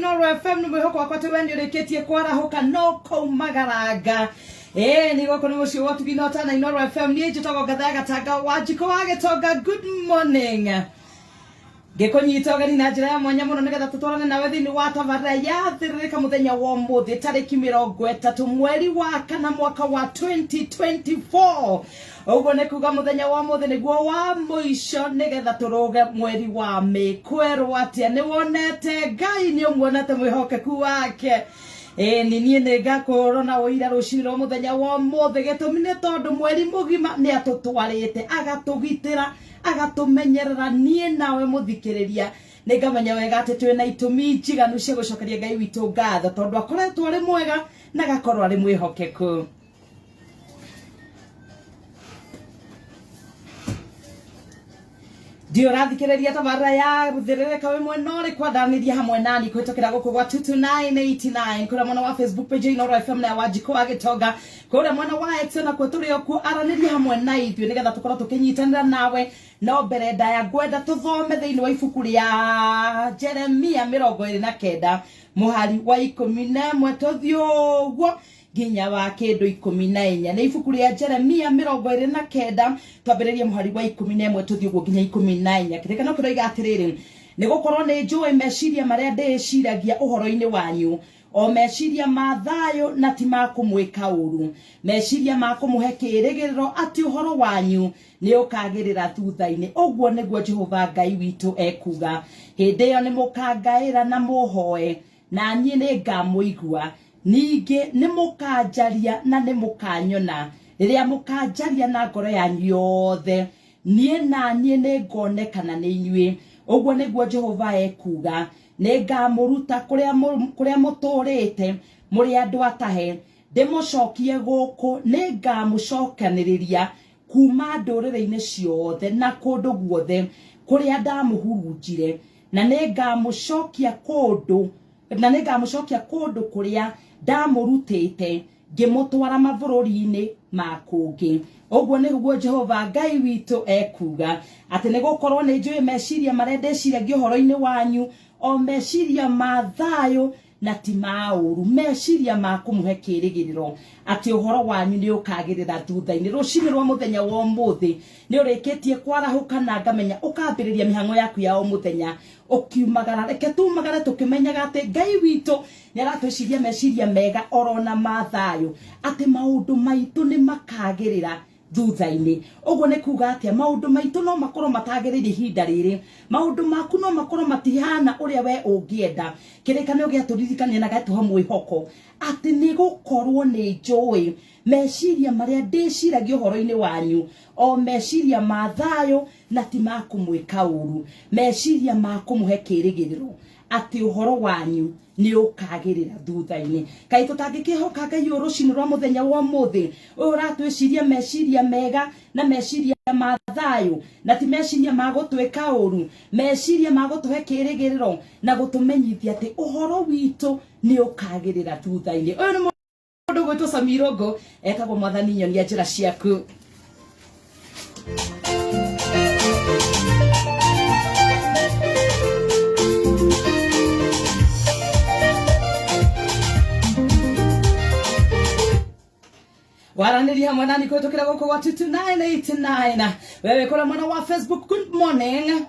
Inooro FM. Nĩ mwĩhoko wakwa atĩ we nĩ ũrĩkĩtie kwarahũka no kaumagaranga. Ĩĩ nĩ gũkũ nĩ mũciĩ wa ũtugi na ũtana Inooro FM. Niĩ njĩtagwo Ngatha ya Gatanga wa Njiko wa Gĩtonga. Good morning. Ngĩkũnyita ũgeni na njĩra ya mwanya mũno nĩgetha tũtwarane nawe thĩinĩ wa tabarĩra ya Thĩrĩrĩka mũthenya wa ũmũthĩ tarĩki 30 mweri wa kana mwaka wa 2024. Ũguo nĩ kuga mũthenya wa ũmũthĩ nĩguo wa mũico nĩgetha tũrũge mweri wa Mĩĩ. Kwerwo atĩa? Nĩ wonete Ngai? Nĩ ũmuonete mwĩhokeku wake? Ĩĩ ni niĩ nĩ ngakorwo na ũira rũcinĩ rwa mũthenya wa ũmũthĩ. Gĩtũmi nĩ tondũ mweri mũgima nĩ atũtwarĩte, agatũgitĩra, agatũmenyerera. Niĩ nawe mũthikĩrĩria nĩ ngamenya wega atĩ twĩna itũmi njiganu cia gũcokeria Ngai witũ ngatho tondũ akoretwo arĩ mwega na agakorwo arĩ mwĩhokeku. Ndiũ ũrathikĩrĩria tabarĩra ya Thĩrĩrĩka wĩ mwena ũrĩkũ? Andanĩria hamwe nani kũhĩtũkĩra gũkũ gwa 22989 kũrĩa mwena wa Facebook page Inooro FM na ya Wanjikũ wa Gĩtonga, kũrĩa mwena wa X nakuo tũrĩ o kuo. Aranĩria hamwe na ithuĩ nĩgetha tũkorwo tũkĩnyitanĩra nawe. No mbere ndaya ngwenda tũthome thĩinĩ wa ibuku rĩa Jeremia 29 mũhari wa 11 tũthiĩ ũguo nginya wa kĩndũ 14. Nĩ ibuku rĩa Jeremia 29, twambĩrĩrie mũhari wa 11 tũthiĩ ũguo nginya 14. Kĩrĩkanĩro kĩroiga atĩrĩrĩ, nĩ gũkorwo nĩ njũĩ meciria marĩa ndĩĩciragia ũhoro-inĩ wanyu, o meciria ma thayũ na ti ma kũmwĩka ũru, meciria ma kũmũhe kĩĩrĩgĩrĩro atĩ ũhoro wanyu nĩ ũkagĩrĩra thutha-inĩ. Ũguo nĩguo Jehova Ngai witũ ekuuga. Hĩndĩ ĩyo nĩ mũkangaĩra na mũhoe, na niĩ nĩ ngamũigua. Ningĩ nĩ mũkanjaria na nĩ mũkanyona, rĩrĩa mũkanjaria na ngoro yanyu yothe. Niĩ na niĩ nĩ ngonekana nĩ inyuĩ. Ũguo nĩguo Jehova ekuuga. Nĩ ngamũruta kũrĩa mũtũũrĩte mũrĩ andũ atahe, ndĩmũcokie gũkũ. Nĩ ngamũcokanĩrĩria kuma ndũrĩrĩ-inĩ ciothe na kũndũ guothe kũrĩa ndamũhurunjire, na nĩ ngamũcokia kũndũ na nĩ ngamũcokia kũndũ kũrĩa ndamũrutĩte ngĩmũtwara mabũrũri-inĩ ma kũngĩ. Ũguo nĩguo Jehova Ngai witũ ekuuga, atĩ nĩ gũkorwo nĩ njũĩ meciria marĩa ndĩciragia ũhoro-inĩ wanyu, o meciria ma thayũ na ti ma ũũru, meciria ma kũmũhe kĩĩrĩgĩrĩro atĩ ũhoro wanyu nĩ ũkagĩrĩra thutha-inĩ. Rũcinĩ rwa mũthenya wa ũmũthĩ nĩ ũrĩkĩtie kwarahũka na ngamenya ũkambĩrĩria mĩhang'o yaku ya o mũthenya ũkiumagara. Reke tumagare tũkĩmenyaga atĩ Ngai witũ nĩ aratwĩciria meciria mega orona ma thayũ, atĩ maũndũ maitũ nĩ makagĩrĩra thutha-inĩ. Ũguo nĩ kuga atĩa? Maũndũ maitũ no makorwo matagĩrĩire ihinda rĩrĩ, maũndũ maku no makorwo matihana ũrĩa we ũngĩenda. Kĩrĩkanĩro gĩatũririkania na gĩatũhe mwĩhoko atĩ nĩ gũkorwo nĩ njũĩ meciria marĩa ndĩciragia ũhoro-inĩ wanyu, o meciria ma thayũ na ti ma kũmwĩka ũru, meciria ma kũmũhe kĩĩrĩgĩrĩro atĩ ũhoro wanyu nĩ ũkagĩrĩra thutha-inĩ. Kaĩ tũtangĩkĩhoka Ngai ũyũ rũcinĩ rwa mũthenya wa ũmũthĩ ũyũ ũratwĩciria meciria mega na meciria ma thayũ na ti meciria ma gũtwĩka ũru, meciria ma gũtũhe kĩĩrĩgĩrĩro na gũtũmenyithia atĩ ũhoro witũ nĩ ũkagĩrĩra thutha-inĩ. Ũyũ nĩ mũndũ gwĩtwo Samirongo, etagwo Mwathani nyonia njĩra ciaku. Waranĩria hamwe nani kũhĩtũkĩra gũkũ gwa 22989. Wewe kũrĩa mwena wa Facebook, good morning.